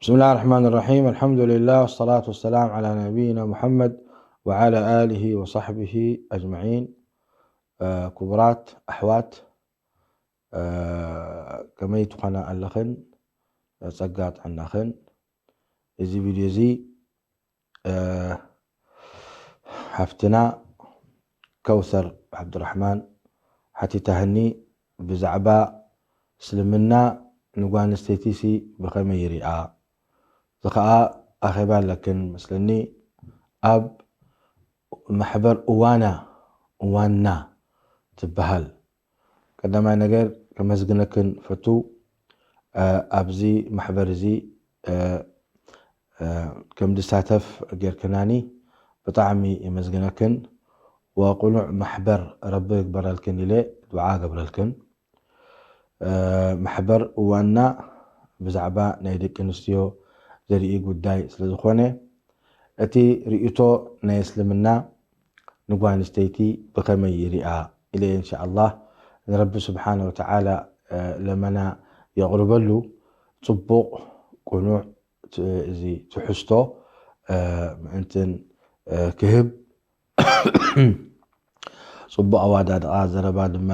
بسم الله الرحمن الرحيم. الحمد لله والصلاة والسلام على نبينا محمد وعلى آله وصحبه أجمعين. ክቡራት ኣሕዋት፣ ከመይ ትኾና ኣለኽን? ጸጋ ጥዕናኽን። እዚ ቪድዮ እዚ ሓፍትና ከውሰር ዓብዱራሕማን ሓቲታህኒ ብዛዕባ እስልምና ንጓል ኣንስተይቲሲ ብኸመይ ይሪኣ? እዚ ኸኣ ኣኼባ ኣለክን መስለኒ ኣብ ማሕበር እዋና፣ እዋና ትበሃል። ቀዳማይ ነገር ከመስግነክን ፈቱ ኣብዚ ማሕበር እዚ ከም ድሳተፍ ጌርክናኒ ብጣዕሚ የመስግነክን። ወቅኑዕ ማሕበር ረቢ ግበረልክን ኢለ ዱዓ ገብረልክን። ማሕበር እዋና ብዛዕባ ናይ ደቂ ኣንስትዮ ዘርኢ ጉዳይ ስለ ዝኾነ እቲ ርእይቶ ናይ እስልምና ንጓል ኣንስተይቲ ብኸመይ ይሪኣ ኢለ እንሻኣላህ ንረቢ ስብሓነ ወተዓላ ለመና የቕርበሉ። ጽቡቕ ቅኑዕ እዚ ትሕዝቶ ምእንትን ክህብ ጽቡቕ ኣዋዳድቓ ዘረባ ድማ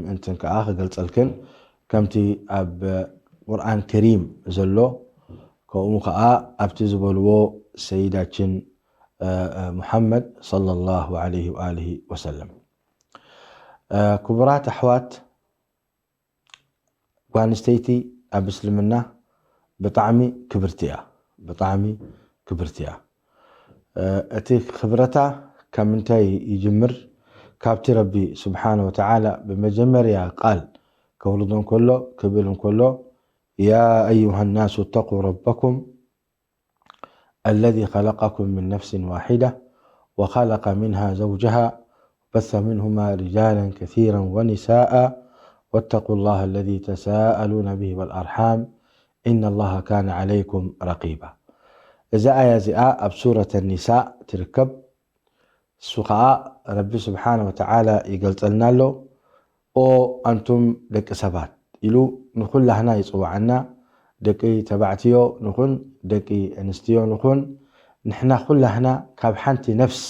ምእንትን ከኣ ክገልጸልክን ከምቲ ኣብ ቁርኣን ከሪም ዘሎ ከምኡ ከኣ ኣብቲ ዝበልዎ ሰይዳችን ሙሓመድ ሰለላሁ ዓለይሂ ወኣሊሂ ወሰለም። ክቡራት ኣሕዋት፣ ጓል ኣንስተይቲ ኣብ እስልምና ብጣዕሚ ክብርቲ እያ። ብጣዕሚ ክብርቲ እያ። እቲ ክብረታ ካብ ምንታይ ይጅምር? ካብቲ ረቢ ስብሓነ ወተዓላ ብመጀመርያ ቃል ከውርዶ እንከሎ ክብል እንከሎ፣ يا أيها الناس اتقوا ربكم الذي خلقكم من نفس واحدة وخلق منها زوجها وبث منهما رجالا كثيرا ونساء واتقوا الله الذي تساءلون به والأرحام إن الله كان عليكم رقيبا. እዛ ኣያ እዚኣ ኣብ ሱረት ኒሳእ ትርከብ። እሱ ኸኣ ረቢ ስብሓነ ወተዓላ ይገልጸልና ኣሎ። ኦ ኣንቱም ደቂ ሰባት ኢሉ ንኹላህና ይጽውዓና። ደቂ ተባዕትዮ ንኹን ደቂ ኣንስትዮ ንኹን ንሕና ኩላህና ካብ ሓንቲ ነፍስ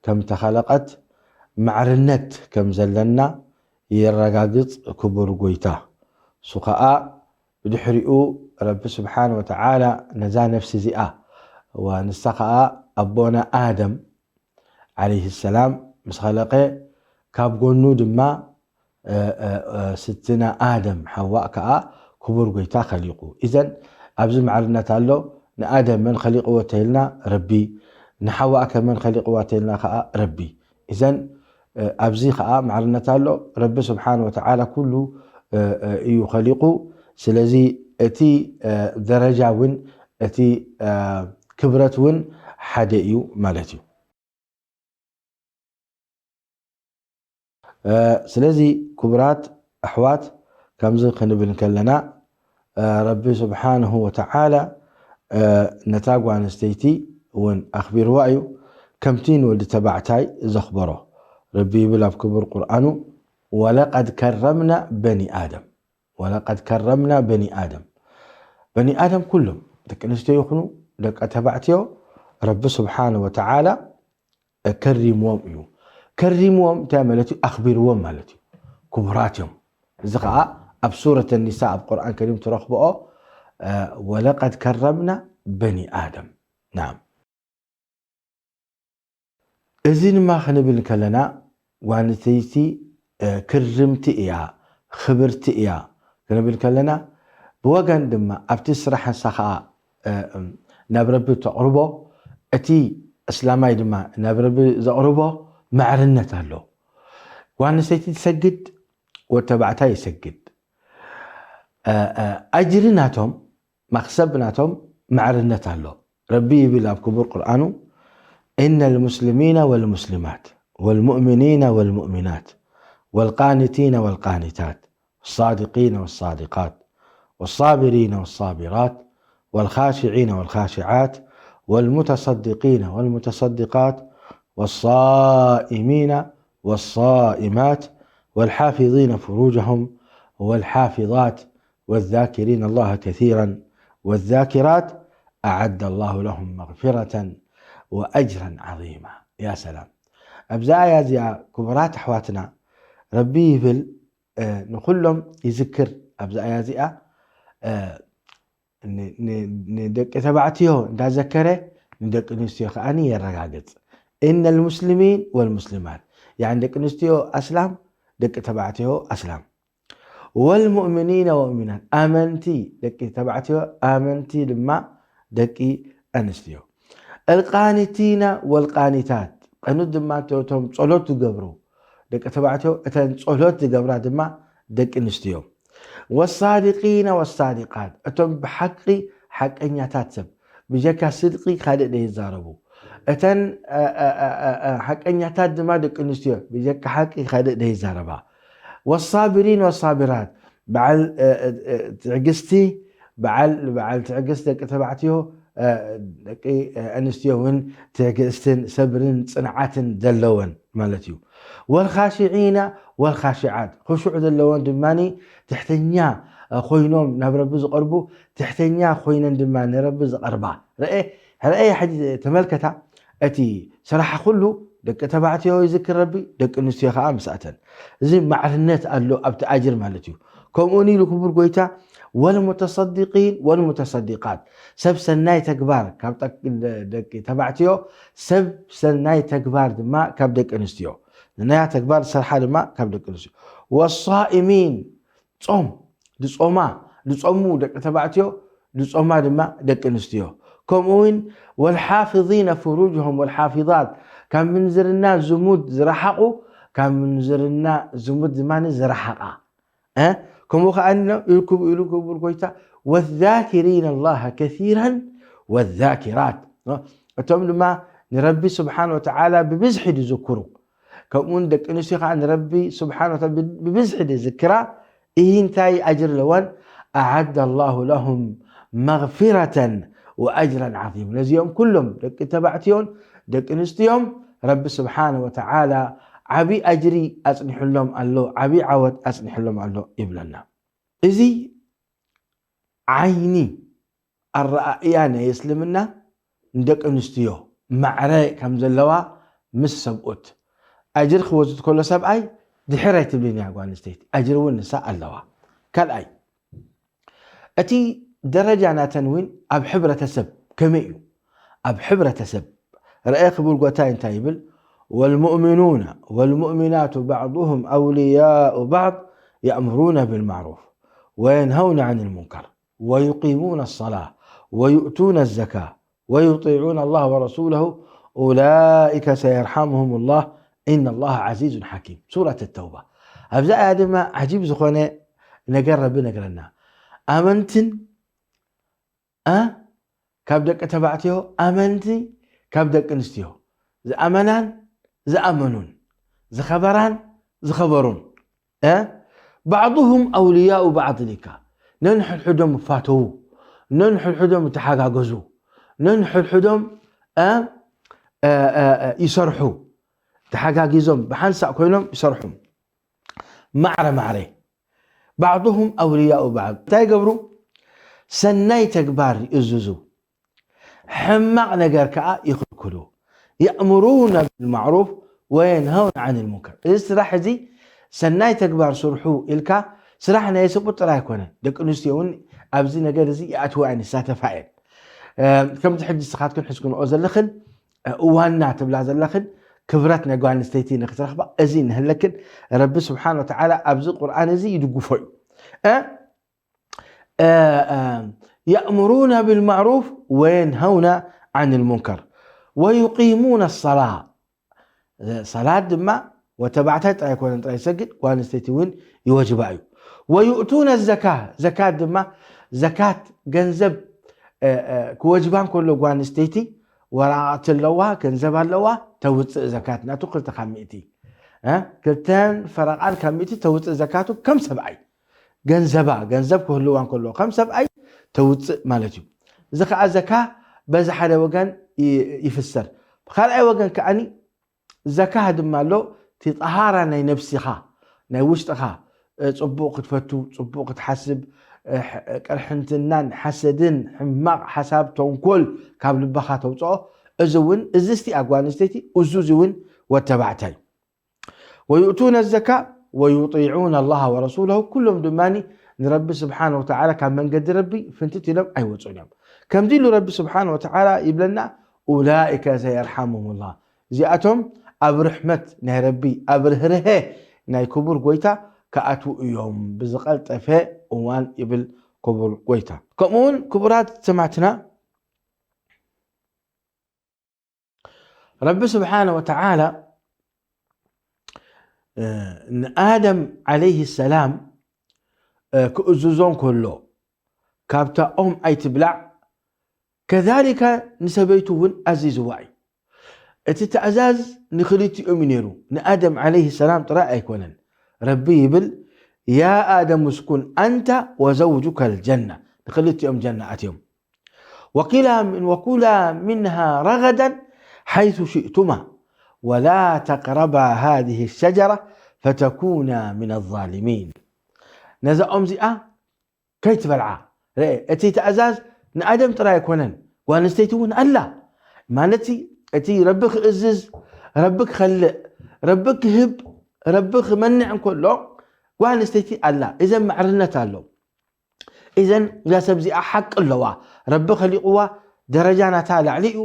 ከም ተኸለቐት ማዕርነት ከም ዘለና የረጋግጽ ክቡር ጎይታ። እሱ ኸኣ ብድሕሪኡ ረቢ ስብሓነ ወተዓላ ነዛ ነፍሲ እዚኣ ወንሳ ኸኣ ኣቦና ኣደም ዓለይሂ ሰላም ምስ ኸለቐ ካብ ጎኑ ድማ ስትና ኣደም ሓዋእ ከኣ ክቡር ጎይታ ኸሊቑ። ኢዘን ኣብዚ ማዕርነት ኣሎ። ንኣደም መን ኸሊቕዎ ተይልና ረቢ፣ ንሓዋእ ከ መን ኸሊቕዋ ተይልና ከኣ ረቢ። ኢዘን ኣብዚ ኸኣ ማዕርነት ኣሎ። ረቢ ስብሓን ወተዓላ ኩሉ እዩ ኸሊቑ። ስለዚ እቲ ደረጃ እውን እቲ ክብረት እውን ሓደ እዩ ማለት እዩ። ስለዚ ክቡራት ኣሕዋት ከምዚ ክንብል ከለና ረቢ ስብሓንሁ ወተዓላ ነታ ጓል ኣንስተይቲ እውን ኣኽቢርዋ እዩ። ከምቲ ንወዲ ተባዕታይ ዘኽበሮ ረቢ ይብል ኣብ ክቡር ቁርኣኑ ወለቀድ ከረምና በኒ ኣደም። ወለቀድ ከረምና በኒ ኣደም። በኒ ኣደም ኩሎም ደቂ ኣንስትዮ ይኹኑ ደቂ ተባዕትዮ ረቢ ስብሓን ወተዓላ ከሪምዎም እዩ። ከሪምዎም እንታይ ማለት እዩ? ኣኽቢርዎም ማለት እዩ። ክቡራት እዮም። እዚ ኸዓ ኣብ ሱረት ኒሳ ኣብ ቁርኣን ከሪም ትረኽብኦ ወለቀድ ከረምና በኒ ኣደም። ናም እዚ ድማ ክንብል ከለና ጓል ኣንስተይቲ ክርምቲ እያ፣ ክብርቲ እያ ክንብል ከለና ብወገን ድማ ኣብቲ ስራሕ ንሳ ኸዓ ናብ ረቢ ተቕርቦ እቲ እስላማይ ድማ ናብ ረቢ ዘቕርቦ ማዕርነት ኣሎ። ጓል ኣንስተይቲ ትሰግድ፣ ወዲ ተባዕታይ ይሰግድ። ኣጅሪ ናቶም መኽሰብ ናቶም ማዕርነት ኣሎ። ረቢ ይብል ኣብ ክቡር ቁርኣኑ إن المسلمين والمسلمات والمؤمنين والمؤمنات والقانتين والقانتات والصادقين والصادقات والصابرين والصابرات والخاشعين والخاشعات والمتصدقين والمتصدقات والصائمين والصائمات والحافظين فروجهم والحافظات والذاكرين الله كثيرا والذاكرات أعد الله لهم مغفرة وأجرا عظيما. يا سلام. أبزا يا زيا كبرات أحواتنا ربي يبل نخلهم يذكر أبزا يا زيا ንደቂ ተባዕትዮ እንዳዘከረ ንደቂ ኣንስትዮ ከዓኒ የረጋግጽ። إن المسلمين والمسلمات يعني ደቂ ኣንስትዮ ኣስላም ደቂ ተባዕትዮ ኣስላም والمؤمنين والمؤمنات ኣመንቲ ደቂ ተባዕትዮ ኣመንቲ ድማ ደቂ ኣንስትዮ القانتين والقانتات ቀኑት ድማ እቶም ጸሎት ዝገብሩ ደቂ ተባዕትዮ እተን ጸሎት ዝገብራ ድማ ደቂ ኣንስትዮ والصادقين والصادقات እቶም ብሓቂ ሓቀኛታት ሰብ ብጀካ ስድቂ ካልእ ዘይዛረቡ እተን ሓቀኛታት ድማ ደቂ ኣንስትዮ ብጀካ ሓቂ ካልእ ዘይዛረባ والصابرين والصابرات በዓል ትዕግስቲ በዓል በዓል ትዕግስቲ ደቂ ተባዕትዮ ደቂ ኣንስትዮ እውን ትዕግስትን ሰብርን ጽንዓትን ዘለወን ማለት እዩ والخاشعين والخاشعات خشوع ዘለወን ድማ ትሕተኛ ኮይኖም ናብ ረቢ ዝቐርቡ ትሕተኛ ኮይነን ድማ ንረቢ ዝቐርባ ረኤ ረኤ ተመልከታ እቲ ስራሕ ኩሉ ደቂ ተባዕትዮ ይዝክር ረቢ ደቂ ኣንስትዮ ከዓ ምስኣተን እዚ ማዕርነት ኣሎ ኣብቲ ኣጅር ማለት እዩ ከምኡን ኢሉ ክቡር ጎይታ والمتصدقين والمتصدقات ሰብ ሰናይ ተግባር ካብ ደቂ ተባዕትዮ ሰብ ሰናይ ተግባር ድማ ካብ ደቂ ኣንስትዮ ሰናያ ተግባር ዝሰርሓ ድማ ካብ ደቂ ኣንስትዮ والصائمين ጾም ዝጾማ ዝጾሙ ደቂ ተባዕትዮ ዝጾማ ድማ ደቂ ኣንስትዮ ከምኡ እውን والحافظين فروجهم والحافظات ካብ ምንዝርና ዝሙት ዝረሓቑ ካብ ምንዝርና ዝሙት ድማ ዝረሓቓ ከምኡ ከዓ ኢሉ ክቡር ጎይታ والذاكرين الله كثيرا والذاكرات እቶም ድማ ንረቢ ስብሓን ወተዓላ ብብዝሒ ዝዝክሩ ከምኡውን ደቂ ኣንስትዮ ከዓ ንረቢ ስብሓን ብብዝሒ ዝዝክራ ይህ እንታይ ኣጅር ኣለወን أعد الله لهم مغفرة وأجرا عظيما ነዚኦም ኩሎም ደቂ ተባዕትዮን ደቂ ኣንስትዮን ረቢ ስብሓን ወተዓላ ዓብዪ ኣጅሪ ኣፅኒሕሎም ኣሎ ዓብዪ ዓወት ኣፅኒሕሎም ኣሎ ይብለና እዚ ዓይኒ ኣረኣእያ ናይ እስልምና ንደቂ ኣንስትዮ ማዕረ ከም ዘለዋ ምስ ሰብኡት ኣጅር ክወስድ ከሎ ሰብኣይ ድሕር ኣይትብልን እያ ጓል ኣንስተይቲ ኣጅር እውን ንሳ ኣለዋ ካልኣይ እቲ ደረጃ ናተን እውን ኣብ ሕብረተሰብ ከመይ እዩ ኣብ ሕብረተሰብ ረአ ክቡር ጎታይ እንታይ ይብል والمؤمنون والمؤمنات بعضهم أولياء بعض يأمرون بالمعروف وينهون عن المنكر ويقيمون الصلاة ويؤتون الزكاة ويطيعون الله ورسوله أولئك سيرحمهم الله إن الله عزيز حكيم سورة التوبة ኣብዛ ኣያ ድማ ዓጂብ ዝኾነ ነገር ረቢ ነግረና ኣመንትን ካብ ደቂ ተባዕትዮ ኣመንቲ ካብ ደቂ ኣንስትዮ ዝኣመናን ዝኣመኑን ዝኸበራን ዝኸበሩን ባዕضهم ኣውልያኡ ባዕض ኢልካ ነንሕድሕዶም ይፋተዉ ነንሕድሕዶም ይተሓጋገዙ ነንሕድሕዶም ይሰርሑ ተሓጋጊዞም ብሓንሳእ ኮይኖም ይሰርሑ ማዕረ ማዕረ بعضهم أولياء بعض እንታይ ይገብሩ ሰናይ ተግባር ይእዝዙ ሕማቕ ነገር ከዓ ይኽልክሉ يأمرون بالمعروف وينهون عن المنكر እዚ ስራሕ እዚ ሰናይ ተግባር ስርሑ ኢልካ ስራሕ ናይ ሰብኡት ጥራይ ኣይኮነን ደቂ ኣንስትዮ እውን ኣብዚ ነገር እዚ ይኣትዋ እየን ይሳተፋ እየን ከምዚ ሕጂ ንስኻትክን ሕዝክንኦ ዘለኽን እዋንና ትብላ ዘለኽን ክብረት ናይ ጓል ኣንስተይቲ ንክትረኽባ እዚ ንህለክን ረቢ ስብሓን ወተዓላ ኣብዚ ቁርኣን እዚ ይድግፎ እዩ يأمرون بالمعروف وينهون عن المنكر ويقيمون الصلاة ሰላት ድማ ወተባዕታይ ጥራይ ኮነን ጥራይ ይሰግድ ጓል ኣንስተይቲ እውን ይወጅባ እዩ ويؤتون الزكاة ዘካት ድማ ዘካት ገንዘብ ክወጅባ እንከሎ ጓል ኣንስተይቲ ወረቓቕቲ ኣለዋ ገንዘብ ኣለዋ ተውፅእ ዘካት ናቱ ክልተ ካብ ሚእቲ ክልተን ፈረቓን ካብ ሚእቲ ተውፅእ ዘካቱ ከም ሰብኣይ ገንዘባ ገንዘብ ክህልዋ እንከሎ ከም ሰብኣይ ተውፅእ ማለት እዩ እዚ ከዓ ዘካ በዚ ሓደ ወገን ይፍሰር ብካልኣይ ወገን ከዓኒ ዘካህ ድማ ኣሎ እቲ ጠሃራ ናይ ነብሲኻ ናይ ውሽጥኻ ፅቡቕ ክትፈቱ ፅቡቕ ክትሓስብ እ፣ ሕ-፣ ቅርሕንትናን ሓሰድን ሕማቕ ሓሳብ ተንኮል ካብ ልባኻ ተውፅኦ። እዚ እውን እዝስቲ ኣጓንስተይቲ እዙዚ እውን ወተባዕታይ ويؤتون الزكاة ويطيعون الله ورسوله ኩሎም ድማ ንረቢ ስብሓን ወተዓላ ካብ መንገዲ ረቢ ፍንትት ኢሎም ኣይወፁን እዮም። ከምዚ ኢሉ ረቢ ስብሓን ወተዓላ ይብለና ኡላኢከ ሰየርሓሙሁም ላህ እዚኣቶም ኣብ ርሕመት ናይ ረቢ ኣብ ርህርሀ ናይ ክቡር ጎይታ ክኣትዉ እዮም ብዝቐልጠፈ እዋን ይብል ክቡር ጎይታ። ከምኡውን ክቡራት ሰማዕትና ረቢ ስብሓነ ወተዓላ ንኣደም ዓለይህ ሰላም ክእዝዞ እንከሎ ካብታ ኦም ኣይትብላዕ ከዛሊከ ንሰበይቱ እውን ኣዚዝዋ እዩ። እቲ ትእዛዝ ንክልቲኦም እዩ ነይሩ። ንኣደም ዓለይህ ሰላም ጥራይ ኣይኮነን። ረቢ ይብል ያ ኣደም እስኩን ኣንተ ወዘውጁከ ልጀና ንክልቲኦም ጀና ኣትዮም። وكلا من وكلا منها رغدا حيث شئتما ولا تقربا هذه الشجرة فتكونا من الظالمين ነዛ ኦም እዚኣ ከይትበልዓ ርአ። እቲ ትእዛዝ ንኣደም ጥራይ ኣይኮነን፣ ጓል ኣንስተይቲ እውን ኣላ። ማለት እቲ ረቢ ክእዝዝ፣ ረቢ ክኸልእ፣ ረቢ ክህብ፣ ረቢ ክመንዕ እንከሎ ጓል ኣንስተይቲ ኣላ። እዘን ማዕርነት ኣሎ። እዘን እዛ ሰብ እዚኣ ሓቂ ኣለዋ። ረቢ ከሊቕዋ ደረጃ ናታ ላዕሊ እዩ፣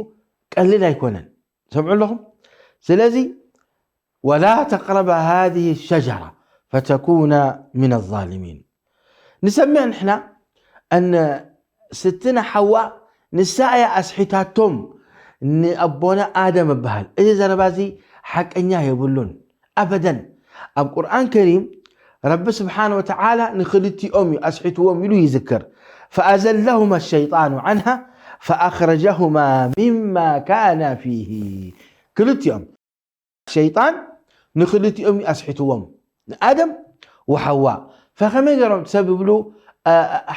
ቀሊል ኣይኮነን። ሰምዑ ኣለኹም? ስለዚ ولا تقربا هذه الشجرة فتكونا من الظالمين ንሰምዕ ንሕና እነ ስትና ሓዋ ንሳ እያ ኣስሒታቶም ንኣቦና ኣደም እበሃል። እዚ ዘረባ እዚ ሓቀኛ የብሉን ኣበደን። ኣብ ቁርኣን ከሪም ረቢ ስብሓን ወተዓላ ንክልቲኦም እዩ ኣስሒትዎም ኢሉ ይዝክር። فأزلهما الشيطان عنها فأخرجهما مما كانا فيه ክልቲኦም ሸይጣን ንክልቲኦም እዩ ኣስሒትዎም ንኣደም ወሓዋ። ፈኸመይ ገይሮም ሰብ ይብሉ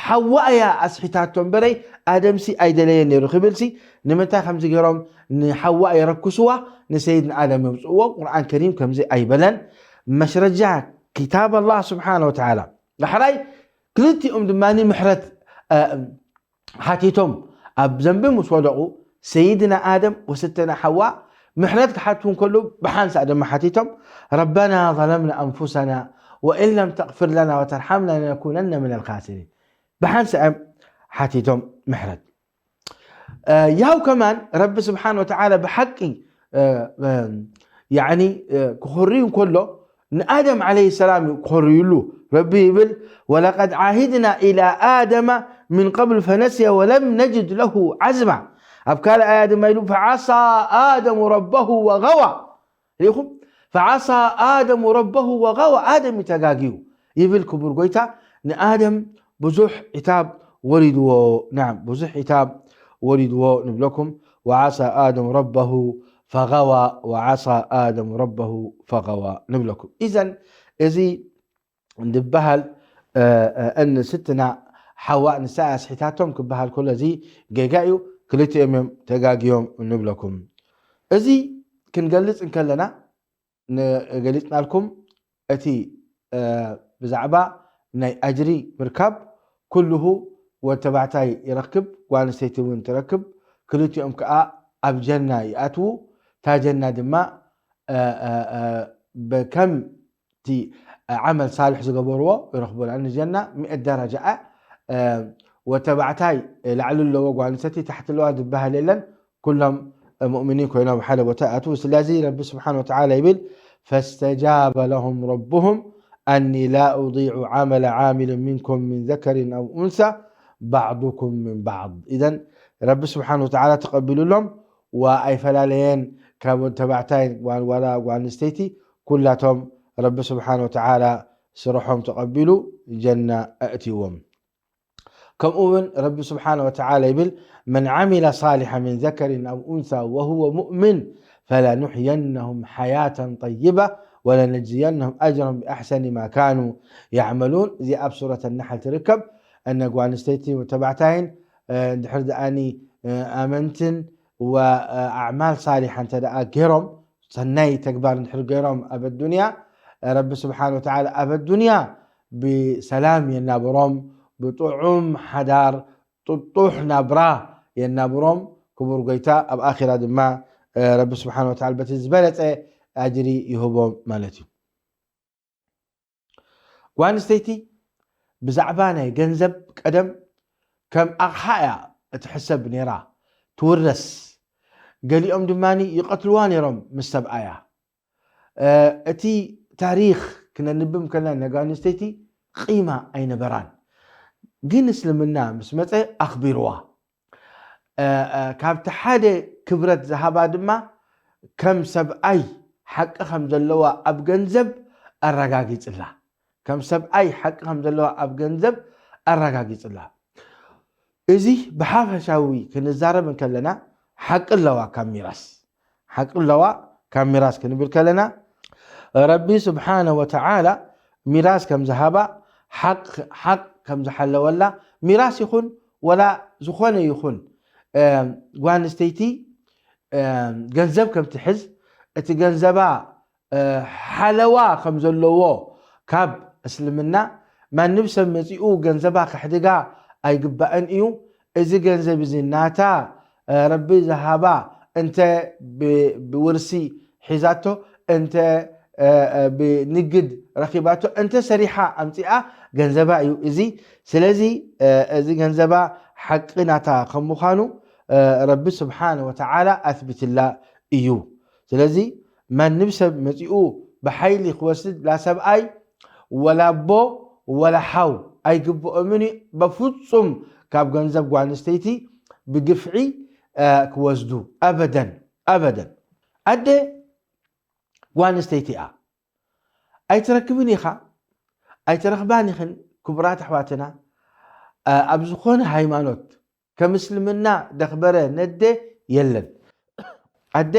ሓዋ እያ ኣስሒታቶ እምበረይ ኣደምሲ ኣይደለየ ነይሩ ክብልሲ ንምንታይ ከምዚ ገይሮም ንሓዋ የረክስዋ ንሰይድና ኣደም የውፅእዎ። ቁርኣን ከሪም ከምዚ ኣይበለን። መሽረጃ ኪታብ ኣላህ ስብሓን ወተዓላ ዳሕራይ ክልቲኦም ድማ ምሕረት ሓቲቶም ኣብ ዘንቢ ምስ ወደቑ ሰይድና ኣደም ወሰተና ሓዋ ምሕረት ክሓቱ እንከሉ ብሓንሳእ ድማ ሓቲቶም ረበና ዘለምና ኣንፉሰና ወእን ለም ተቕፍር ለና ወተርሓምና ለነኩነነ ምን ልካሲሪን ብሓንሳእ እዮም ሓቲቶም ምሕረት። ያው ከማን ረቢ ስብሓን ወተዓላ ብሓቂ ያኒ ክኾርዩ እንከሎ ንኣደም ዓለይሂ ሰላም እዩ ክኾርዩሉ። ረቢ ይብል ወለቀድ ዓሂድና ኢላ ኣደመ ምን ቀብሉ ፈነስየ ወለም ነጅድ ለሁ ዓዝማ። ኣብ ካልእ ኣያ ድማ ኢሉ ፈዓሳ ኣደሙ ረበሁ ወገዋ። ሪኢኹም? ፈዓሳ ኣደሙ ረበሁ ወገዋ። ኣደም እዩ ተጋግዩ ይብል ክቡር ጎይታ። ንኣደም ብዙሕ ዒታብ ወሪድዎ። ናም ብዙሕ ዒታብ ወሪድዎ ንብለኩም። ወዓሳ ኣደም ረበሁ ፈገዋ ወዓሳ ኣደም ረበሁ ፈገዋ ንብለኩም። ኢዘን እዚ ዝበሃል እን ስትና ሓዋ ንሳ ኣስሒታቶም ክበሃል ከሎ እዚ ጌጋ እዩ። ክልቲኦም እዮም ተጋግዮም ንብለኩም። እዚ ክንገልጽ እንከለና ገሊጽናልኩም እቲ ብዛዕባ ናይ ኣጅሪ ምርካብ ኩልሁ ወድ ተባዕታይ ይረክብ ጓል ኣንስተይቲ እውን ትረክብ። ክልቲኦም ከዓ ኣብ ጀና ይኣትዉ። እታ ጀና ድማ ከም እቲ ዓመል ሳልሕ ዝገበርዎ ይረኽቡ። ንጀና ሚእት ደረጃ ወተባዕታይ ላዕሊ ኣለዎ ጓል ኣንስተይቲ ታሕቲ ኣለዋ ዝበሃል የለን። ኩሎም ሙእሚኒን ኮይኖም ሓደ ቦታ ይኣትዉ። ስለዚ ረቢ ስብሓን ወተዓላ ይብል ፈስተጃበ ለሁም ረቡሁም ኣኒ ላ ኡዲዑ ዓመለ ዓሚልን ሚንኩም ምን ዘከሪን ኣው ኡንሳ ባዕዱኩም ምን ባዕድ። ኢዘን ረቢ ስብሓን ወተዓላ ተቐቢሉሎም ወኣይፈላለየን ካብ ተባዕታይ ዋላ ጓል ኣንስተይቲ ኩላቶም ረቢ ስብሓን ወተዓላ ስርሖም ተቐቢሉ ጀና ኣእትይዎም። ከምኡ እውን ረቢ ስብሓን ወተዓላ ይብል መን ዓሚለ ሳሊሓ ምን ዘከሪን ኣው ኡንሳ ወሁወ ሙእምን ፈለኑሕየነሁም ሓያተን ጠይባ ወለነጅዝየነሁም ኣጅረን ብኣሕሰኒ ማ ካኑ ያዕመሉን። እዚ ኣብ ሱረት ኣናሕል ትርከብ። እነ ጓል ኣንስተይቲ ተባዕታይን ድሕር ደኣኒ ኣመንትን ወኣዕማል ሳሊሓ እንተ ደኣ ገይሮም ሰናይ ተግባር እንድሕር ገይሮም ኣብ ኣዱንያ ረቢ ስብሓን ወተዓላ ኣብ ኣዱንያ ብሰላም የናብሮም ብጥዑም ሓዳር ጥጡሕ ናብራ የናብሮም። ክቡር ጎይታ ኣብ ኣኺራ ድማ ረቢ ስብሓን ወተዓላ በቲ ዝበለፀ ኣጅሪ ይህቦም ማለት እዩ። ጓል ኣንስተይቲ ብዛዕባ ናይ ገንዘብ ቀደም ከም ኣቕሓ እያ እትሕሰብ ነይራ፣ ትውረስ። ገሊኦም ድማ ይቐትልዋ ነይሮም ምስ ሰብኣያ። እቲ ታሪኽ ክነንብብ ከለና ናይ ጓል ኣንስተይቲ ቂማ ኣይነበራን። ግን እስልምና ምስ መፀ ኣኽቢርዋ። ካብቲ ሓደ ክብረት ዝሃባ ድማ ከም ሰብኣይ ሓቂ ከም ዘለዋ ኣብ ገንዘብ ኣረጋጊፅላ። ከም ሰብኣይ ሓቂ ከም ዘለዋ ኣብ ገንዘብ ኣረጋጊፅላ። እዚ ብሓፈሻዊ ክንዛረብ እንከለና ሓቂ ኣለዋ ካብ ሚራስ። ሓቂ ኣለዋ ካብ ሚራስ ክንብል ከለና ረቢ ስብሓነ ወተዓላ ሚራስ ከም ዝሃባ ሓቅ ከም ዝሓለወላ ሚራስ ይኹን ወላ ዝኾነ ይኹን ጓል ኣንስተይቲ ገንዘብ ከም ትሕዝ እቲ ገንዘባ ሓለዋ ከም ዘለዎ ካብ እስልምና ማንም ሰብ መፂኡ ገንዘባ ክሕድጋ ኣይግባእን እዩ። እዚ ገንዘብ እዚ ናታ ረቢ ዝሃባ እንተ ብውርሲ ሒዛቶ እንተ ብንግድ ረኺባቶ እንተ ሰሪሓ ኣምፂኣ ገንዘባ እዩ እዚ። ስለዚ እዚ ገንዘባ ሓቂ ናታ ከም ምዃኑ ረቢ ስብሓነ ወተዓላ ኣትቢትላ እዩ። ስለዚ ማንም ሰብ መፂኡ ብሓይሊ ክወስድ ላ ሰብኣይ ወላ ኣቦ ወላ ሓው ኣይግብኦምን እዩ። በፍፁም ካብ ገንዘብ ጓል ኣንስተይቲ ብግፍዒ ክወስዱ ኣበደን ኣበደን። ኣደ ጓል ኣንስተይቲ እያ። ኣይትረክብን ኢኻ ኣይትረኽባን ኢኽን። ክቡራት ኣሕዋትና ኣብ ዝኾነ ሃይማኖት ከም እስልምና ደኽበረ ነደ የለን። ኣደ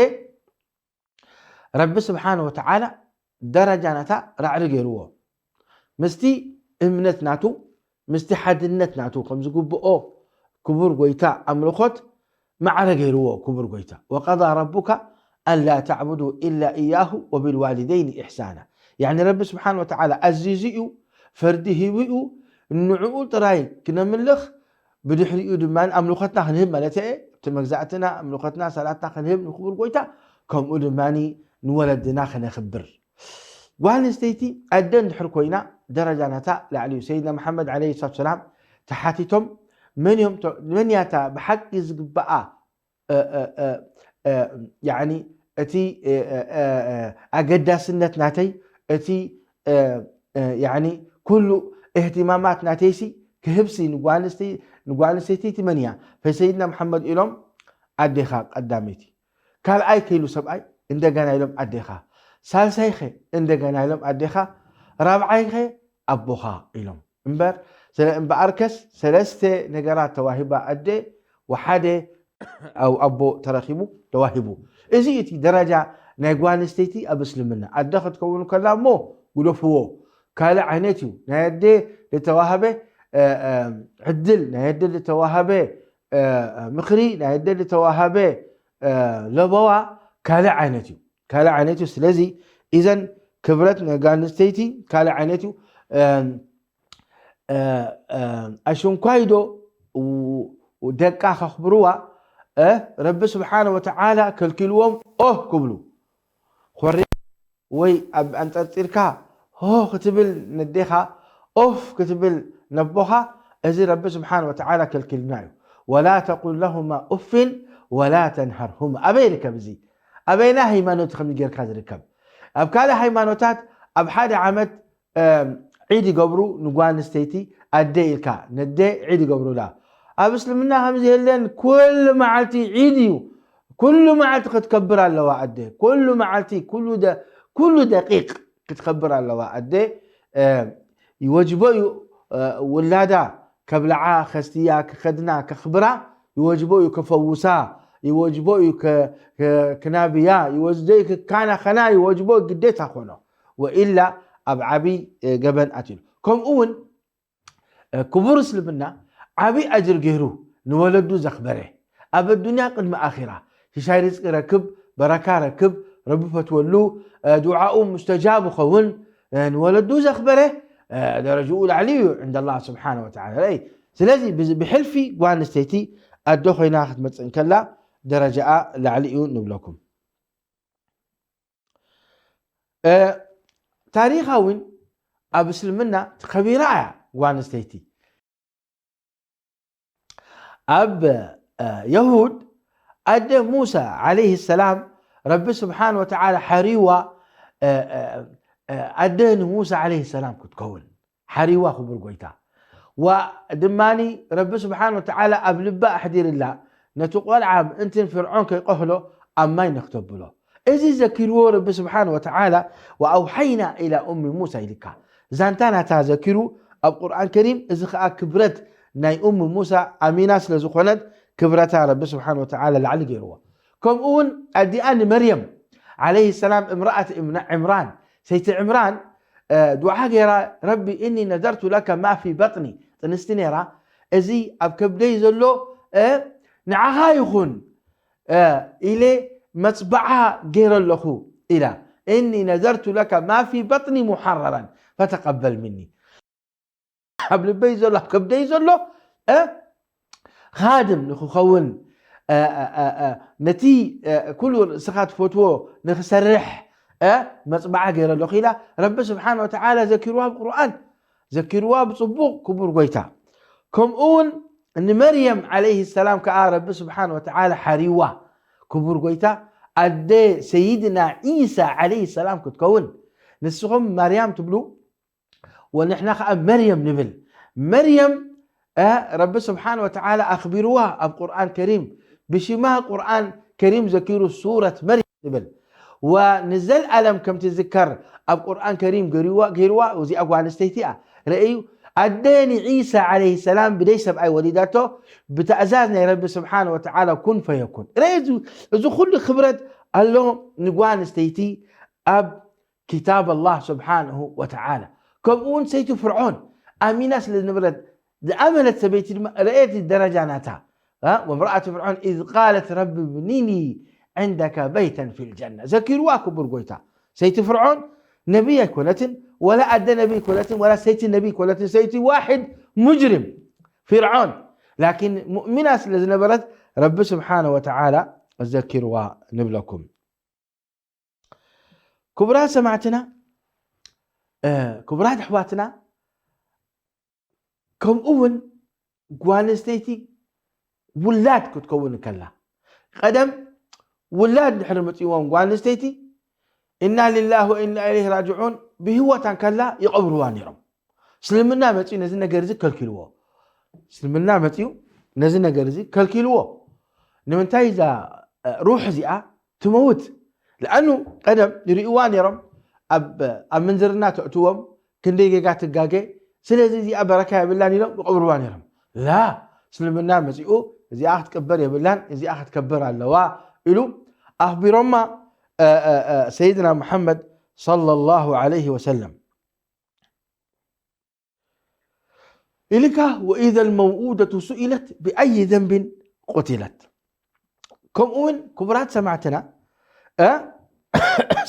ረቢ ስብሓን ወተዓላ ደረጃ ናታ ራዕሪ ገይርዎ ምስቲ እምነት ናቱ ምስቲ ሓድነት ናቱ ከም ዝግብኦ ክቡር ጎይታ ኣምልኾት ማዕረ ገይርዎ ክቡር ጎይታ። ወቀዳ ረቡካ ኣላ ተዕቡዱ ኢላ እያሁ ወቢልዋሊደይን ኢሕሳና። ያኒ ረቢ ስብሓን ወተዓላ ኣዚዙ እዩ፣ ፈርዲ ሂቡ እዩ፣ ንዕኡ ጥራይ ክነምልኽ ብድሕሪኡ ድማ ኣምልኾትና ክንህብ ማለት እየ። እቲ መግዛእትና ኣምልኾትና ሰላትና ክንህብ ንክቡር ጎይታ ከምኡ ድማ ንወለድና ክነኽብር። ጓል ኣንስተይቲ ኣደ እንድሕር ኮይና ደረጃ ናታ ላዕሊ እዩ። ሰይድና መሓመድ ዓለይሂ ሰላቱ ሰላም ተሓቲቶም መን እዮም መን ያታ ብሓቂ ዝግበኣ ያኒ እቲ ኣገዳስነት ናተይ እቲ ያኒ ኩሉ እህትማማት ናተይሲ ክህብሲ ንጓል ኣንስተይቲ መን እያ? ፈሰይድና መሓመድ ኢሎም ኣዴኻ ቀዳመይቲ ካልኣይ ከይሉ ሰብኣይ እንደገና ኢሎም ኣዴኻ ሳልሳይኸ እንደገና ኢሎም ኣዴኻ ራብዓይኸ ኣቦኻ ኢሎም እምበር እምበኣርከስ ሰለስተ ነገራት ተዋሂባ ኣደ ወሓደ ኣቦ ተረኪቡ ተዋሂቡ። እዚ እቲ ደረጃ ናይ ጓል ኣንስተይቲ ኣብ እስልምና ኣደ ክትከውን ከላ እሞ ግደፍዎ ካልእ ዓይነት እዩ። ናይ ኣደ ዝተዋህበ ዕድል ናይ ኣደ ዝተዋህበ ምኽሪ ናይ ኣደ ዝተዋህበ ለበዋ ካልእ ዓይነት እዩ ካልእ ዓይነት እዩ። ስለዚ ኢዘን ክብረት ናይ ጓል ኣንስተይቲ ካልእ ዓይነት እዩ። ኣሽንኳይ ዶ ደቃ ከኽብርዋ ረቢ ስብሓነ ወተዓላ ከልኪልዎም ኦህ ክብሉ ኮሪ ወይ ኣብ ኣንፀርፂርካ ሆ ክትብል ነዴኻ ኦፍ ክትብል ነቦኻ እዚ ረቢ ስብሓነ ወተዓላ ከልኪልና እዩ። ወላ ተቁል ለሁማ ኡፍን ወላ ተንሃርሁማ ኣበይ ይርከብ እዚ? ኣበይና ሃይማኖት ከም ጌርካ ዝርከብ ኣብ ካልእ ሃይማኖታት ኣብ ሓደ ዓመት ዒድ ይገብሩ ንጓል ኣንስተይቲ ኣደ ኢልካ ነደ ዒድ ይገብሩላ። ኣብ እስልምና ከምዚ የለን። ኩሉ መዓልቲ ዒድ እዩ። ኩሉ መዓልቲ ክትከብር ኣለዋ ኣደ። ኩሉ መዓልቲ ኩሉ ደቂቅ ክትከብር ኣለዋ ኣደ። ይወጅቦ እዩ ውላዳ ከብልዓ ከስትያ ክኸድና ከኽብራ ይወጅቦ እዩ። ከፈውሳ ይወጅቦ እዩ። ክናብያ ይወጅቦ እዩ። ክካናኸና ይወጅቦ ግዴታ ኮኖ ወኢላ ኣብ ዓብይ ገበን ኣትሉ። ከምኡ እውን ክቡር እስልምና ዓብይ ኣጅር ገይሩ ንወለዱ ዘኽበረ ኣብ ኣዱንያ ቅድሚ ኣኺራ ሽሻይ ርዝቂ ረክብ በረካ ረክብ ረቢ ፈትወሉ ዱዓኡ ሙስተጃብ ኸውን ንወለዱ ዘኽበረ ደረጅኡ ላዕሊ እዩ عند الله سبحانه وتعالى። ስለዚ ብሕልፊ ጓል ኣንስተይቲ ኣዶ ኮይና ክትመፅእ እንከላ ደረጃኣ ላዕሊ እዩ ንብለኩም። ታሪኻ እውን ኣብ እስልምና ከቢራ እያ ጓል ኣንስተይቲ። ኣብ የሁድ ኣደ ሙሳ ዓለይህ ሰላም ረቢ ስብሓን ወተዓላ ሓሪዋ ኣደ ንሙሳ ዓለይህ ሰላም ክትከውን ሓሪዋ ክቡር ጎይታ። ዋ ድማኒ ረቢ ስብሓን ወተዓላ ኣብ ልባ ኣሕዲርላ ነቲ ቆልዓ ምእንትን ፍርዖን ከይቀህሎ ኣብ ማይ ነክተብሎ። እዚ ዘኪርዎ ረቢ ስብሓን ወተዓላ ወኣውሓይና ኢላ ኡሚ ሙሳ ኢልካ ዛንታ ናታ ዘኪሩ ኣብ ቁርኣን ከሪም። እዚ ከዓ ክብረት ናይ ኡሚ ሙሳ ኣሚና ስለ ዝኾነት ክብረታ ረቢ ስብሓን ወተዓላ ላዕሊ ገይርዎ። ከምኡ እውን ኣዲኣ ንመርየም ዓለይህ ሰላም እምረኣት ዕምራን ሰይቲ ዕምራን ዱዓ ገይራ ረቢ እኒ ነዘርቱ ለከ ማ ፊ በጥኒ ጥንስቲ ነይራ እዚ ኣብ ከብደይ ዘሎ ንዓኻ ይኹን ኢለ መፅባዓ ገይረ ኣለኹ ኢላ እኒ ነዘርቱ ለከ ማ ፊ በጥኒ ሙሓረራን ፈተቀበል ምኒ ኣብ ልበይ ዘሎ ኣብ ከብደይ ዘሎ ኻድም ንክኸውን ነቲ ኩሉ እስኻ ትፈትዎ ንክሰርሕ መፅባዓ ገይረ ኣለኹ ኢላ ረቢ ስብሓን ወተዓላ ዘኪርዋ ብቁርኣን ዘኪርዋ ብፅቡቕ ክቡር ጎይታ። ከምኡ እውን ንመርየም ዓለይህ ሰላም ከዓ ረቢ ስብሓን ወተዓላ ሓሪዋ ክቡር ጎይታ ኣደ ሰይድና ዒሳ ዓለይህ ሰላም ክትከውን ንስኹም ማርያም ትብሉ ወንሕና ከዓ መርየም ንብል። መርየም ረቢ ስብሓን ወተዓላ ኣኽቢርዋ ኣብ ቁርኣን ከሪም ብሽማ ቁርኣን ከሪም ዘኪሩ ሱረት መርየም ትብል ወንዘልኣለም ከም ትዝከር ኣብ ቁርኣን ከሪም ገይርዋ እዚኣ ጓል ኣንስተይቲ እያ። ረእዩ ኣደ ንዒሳ ዓለይህ ሰላም ብደይ ሰብኣይ ወሊዳቶ ብትእዛዝ ናይ ረቢ ስብሓን ወተዓላ ኩን ፈየኩን። ረእዩ እዚ ኩሉ ክብረት ኣሎ ንጓል ኣንስተይቲ ኣብ ኪታብ ኣላህ ስብሓንሁ ወተዓላ። ከምኡ እውን ሰይቲ ፍርዖን ኣሚና ስለ ዝነበረት ዝኣመነት ሰበይቲ ድማ ረእየት ደረጃ ናታ ወምርኣት ፍርዖን ኢዝ ቃለት ረቢ ብኒኒ ዕንደከ በይተን ፊ ልጀና ዘኪርዋ ክቡር ጎይታ። ሰይቲ ፍርዖን ነቢይ ኣይኮነትን ወላ ኣደ ነቢይ ኣይኮነትን ወላ ሰይቲ ነቢይ ኣይኮነትን ሰይቲ ዋሕድ ሙጅሪም ፍርዖን ላኪን ሙእሚና ስለ ዝነበረት ረቢ ስብሓነ ወተዓላ ዘኪርዋ ንብለኩም። ክቡራት ሰማዕትና ክቡራት ኣሕዋትና ከምኡ እውን ጓል ኣንስተይቲ ውላድ ክትከውን ከላ ቀደም ውላድ ድሕሪ መፅእዎም ጓል ኣንስተይቲ እና ሊላህ ወኢና ኢለይህ ራጅዑን ብህይወታ ከላ ይቐብርዋ ነይሮም። እስልምና መፅኡ ነዚ ነገር እዚ ከልኪልዎ። እስልምና መፅኡ ነዚ ነገር እዚ ከልኪልዎ። ንምንታይ እዛ ሩሕ እዚኣ ትመውት? ለኣኑ ቀደም ይርእዋ ነይሮም ኣብ ምንዝርና ተእትዎም ክንደይ ጌጋ ትጋገ ስለዚ እዚኣ በረካ የብላን ኢሎም ይቐብርዋ ነይሮም። ላ እስልምና መፂኡ እዚኣ ክትቅበር የብላን እዚኣ ክትከበር ኣለዋ ኢሉ ኣኽቢሮማ ሰይድና ሙሐመድ ሰለላሁ ዐለይሂ ወሰለም። ኢልካ ወኢዘ ልመውኡደቱ ሱኢለት ብኣይ ዘንብን ቁትለት። ከምኡ እውን ክቡራት ሰማዕትና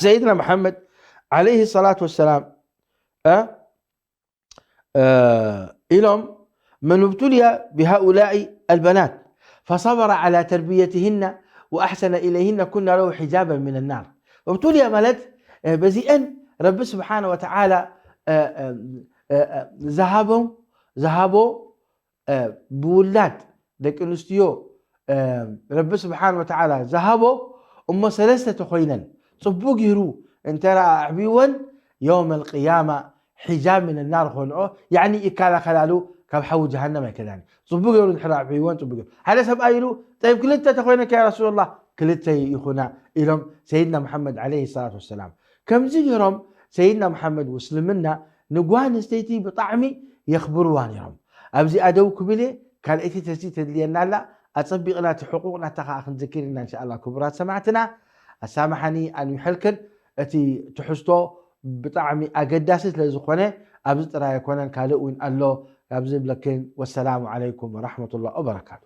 ሰይድና መሓመድ ዓለይህ ሰላት ወሰላም ኢሎም من ابتلي بهؤلاء البنات فصبر على تربيتهن وأحسن إليهن كن له حجابا من النار. ابتلي ማለት በዚአን ረቢ ስብሓነ ወተዓላ ዝሃቦም ዝሃቦ ብውላድ ደቂ ኣንስትዮ ረቢ ስብሓን ወተዓላ ዝሃቦ እሞ ሰለስተ ተኮይነን ፅቡቅ ገይሩ እንተ ኣዕብይወን የውም ኣልቅያማ ሒጃብ ምን ናር ኮንኦ ያኒ ይከላከላሉ ካብ ሓዊ ጀሃነም ኣይከዳን። ፅቡቅ ገይሩ እንድሕር ኣዕብይወን ፅቡቅ ገይሩ ሓደ ሰብኣይ ኢሉ ጠይብ ክልተ ተኮይነካ ያ ረሱላላህ ክልተ ይኹና ኢሎም ሰይድና መሓመድ ዓለይሂ ሰላቱ ወሰላም። ከምዚ ገይሮም ሰይድና መሓመድ ውስልምና ንጓል ኣንስተይቲ ብጣዕሚ የኽብርዋ ነይሮም። ኣብዚኣ ደው ክብል እየ፣ ካልኣይቲ ተሲ ተድልየና ኣላ፣ ኣጸቢቕና እቲ ሕቁቕ ናታ ከኣ ክንዝክር ኢና እንሻኣላ። ክቡራት ሰማዕትና፣ ኣሳምሓኒ ኣንዊሐልክን፣ እቲ ትሕዝቶ ብጣዕሚ ኣገዳሲ ስለ ዝኾነ ኣብዚ ጥራይ ኣይኮነን፣ ካልእ እውን ኣሎ፣ ኣብዚ ብለክን። ወሰላሙ ዓለይኩም ወራሕመቱላህ ወበረካቱ።